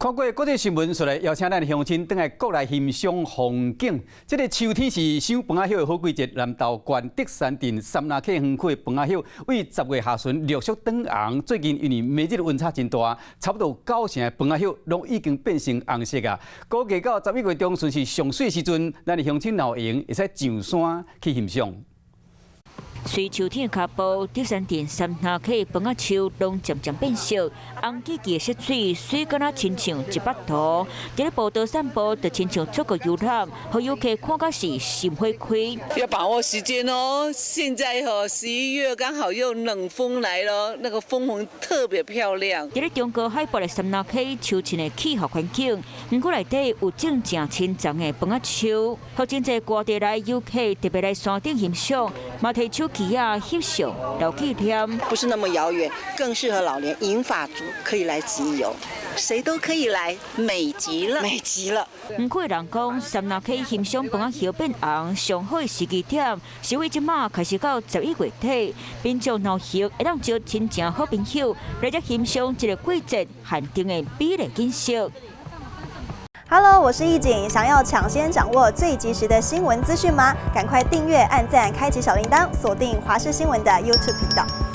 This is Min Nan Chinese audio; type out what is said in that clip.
看過國際新聞，紲來邀請咱的鄉親轉來國內欣賞風景。這个秋天是賞楓仔葉的好季節，南投縣竹山鎮杉林溪園區的楓仔葉，對10月下旬陸續轉紅。最近因為暝日溫差真大，差不多九成的楓仔葉攏已經變成紅色啊。估計到11月中旬是上媠時陣，咱的鄉親若有閒，會使上山去欣賞。隨秋天的腳步，竹山鎮杉林溪楓仔樹攏漸漸變色，紅吱吱的色水，媠敢若親像一幅圖。佇咧步道散步，就親像出國遊覽，予遊客看甲是心花開。要把握時間哦，現在吼11月剛好又冷風來咯，那個楓紅特別漂亮。佇咧中高海拔的杉林溪，秋凊的氣候環境，園區內底有種誠青叢的楓仔樹，予真濟外地來遊客特別來山頂欣賞，嘛提手機仔翕相留紀念。不是那麼遙遠，更適合老年銀髮族可以來集遊，誰都可以來，美極了，美極了。園區的人講，杉林溪欣賞楓仔葉變紅，上好的時機點是對這馬開始到11月底，民眾若閒會當招親情好朋友來遮欣賞這个季節限定的美麗景色。 Hello，我是易景，想要搶先掌握最及時的新聞資訊嗎？趕快訂閱、按讚、開啟小鈴鐺，鎖定華視新聞的 YouTube 頻道。